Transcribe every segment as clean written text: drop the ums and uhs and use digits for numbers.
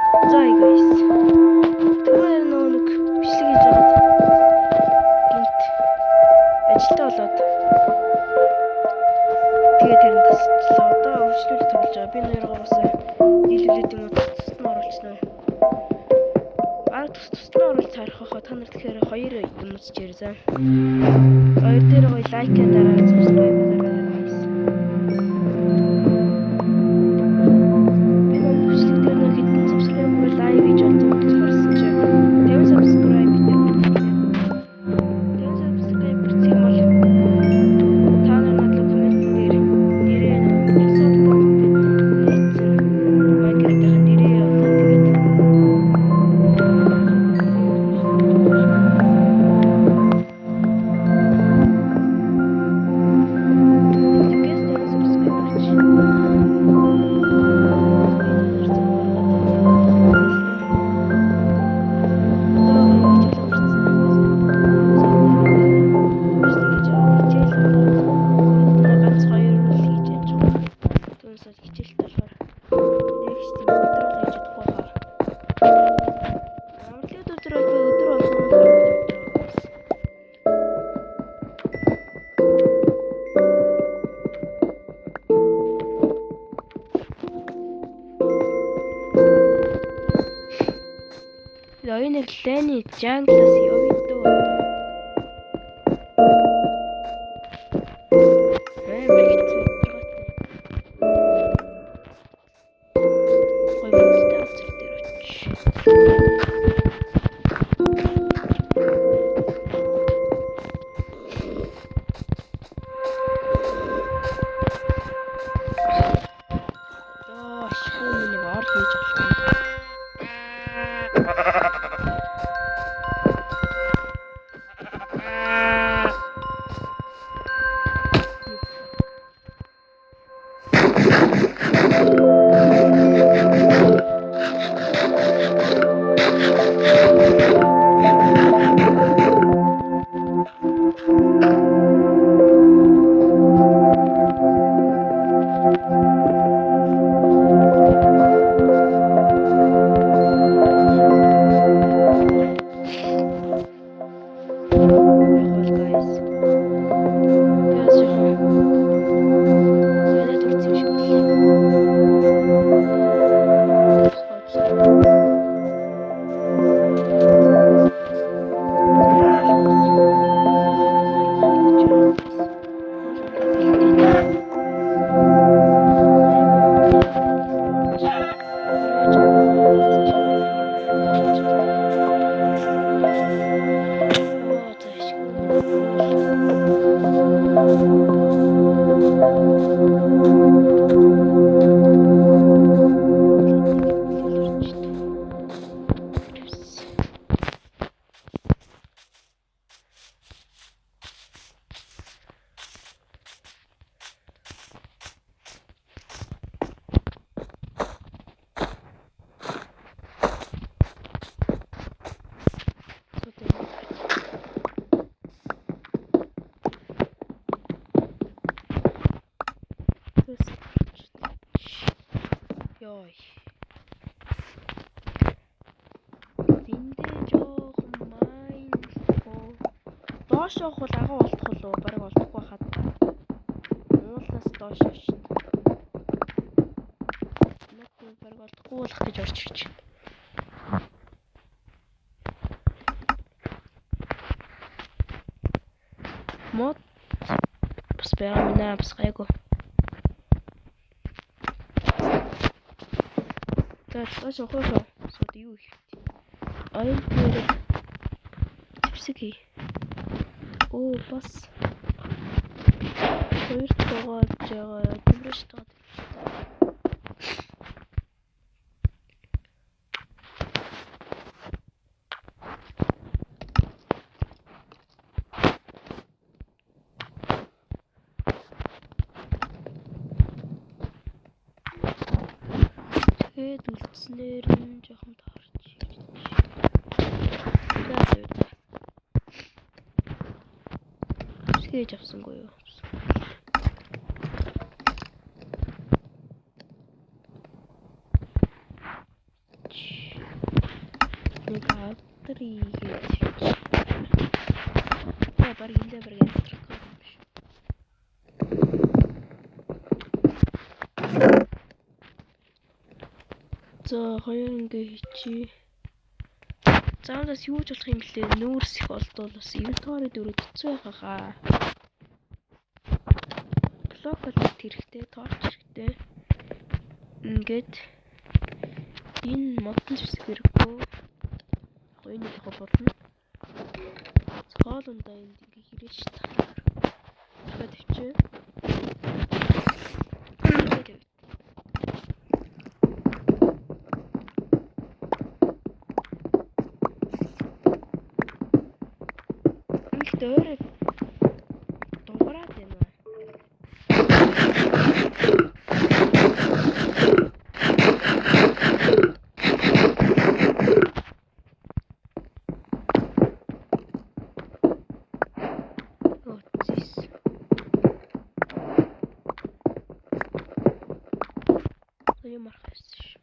За guys. Түрүү нөгөө нэг бичлэг хийж байгаад гинт ажилтаа болоод тэгээд тэр нь тасчлаа. Одоо өргөжлүүлэлт тоглож байгаа. Би нэрээ уусаа нийлүүлээд юм уу тус тусад нь оруулчихна. Бараг тус тусад нь оруулж цаарах байхаа та нар тэгэхээр хоёр юм үзчихээр за. Хоёр дээр гоё лайк дараад subscribe дараарай guys. Би нэг бичлэг дээр нэг хэдэн subscriber live хийж болдог гэж харсан чинь 50 subscribe дээр 50 subscribe гэсэн юм бол та нар надлуу коммент дээр нэрээ episode бомб нээсэн Minecraft-ийн нэрээ явуулаад тэгээд тэгээс 50 subscriber чи ганц хоёр л хийж яаж байгаа. Түүнээс бол хичээлт болохоор нэг ч тийм өдөр бол хийж чадахгүй хаа. Амралтын өдөр бол би өдөр болгоно л хийж байгаа гэсэн. Оюун нэг лэни jungle-аас явъя дөө. Амар хэцүү ядаргаатай. Гой мөдтэй газар дээр очиж. Йоо, ашгүй миний ор хийж болох юм. Яг бол guys. Би бас жоохон яриад үрсэн юм шиг байна. Йой. Зэндээ жоохон mine лахгүй. Доош явах бол агуу олдох болов уу? Бараг олдохгүй хаад та. Уулнаас доош шүү дээ. Надад бараг олдохгүй болох гэж орж ирж байна. Мод бас байгаа юм аа, бас гайгүй. За доош явах уу? Сууд юу их вэ? Оюун дээр зэвсэг хий. Оо бас хоёр тоогоож байгаа. Дэмрэш тоо. Тэгээд үлдснээр нь жоохон таарч ирж. За зөв. Зэвсгэж авсангүй юу? Нэг алдрыг гэж. За баг эндээ баг алдрах гэдэг юм биш. За хоёр ингээ хийчи. Заавал юу ч болох юм блэ? Нүүрс их олдвол бас инвентори дөрөв хэцүү байхаа. Блок бол хэрэгтэй, торч хэрэгтэй. Ингээд энэ модон зэвсэг хэрэггүй. Яг энэ яг болно. Хоолундаа энд ингээ хэрэж тараар. Дахиад тавьчих. Тавь. Ингээд өөрөө дуурайд байна. Оо, зис. Юм арах байсан ш.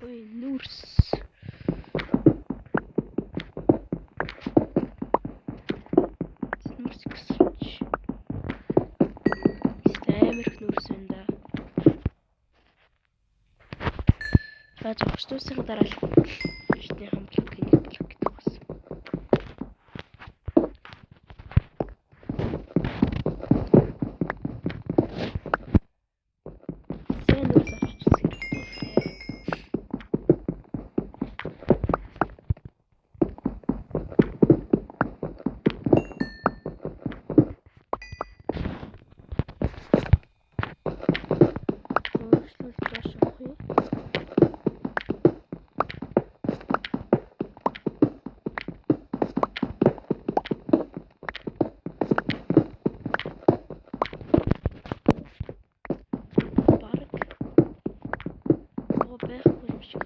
Ой, нүрс. Нүрс гэсэн чи. Амар их нүрс байна да. За зогсдуулсны дараа л эртнийхэн блок нэг блок гэдэг бас. Сайн нүрс авчиж хэрэгтэй лээ. Өөрчлөлт доош явах юм. Бараг оо байхгүй юм шиг.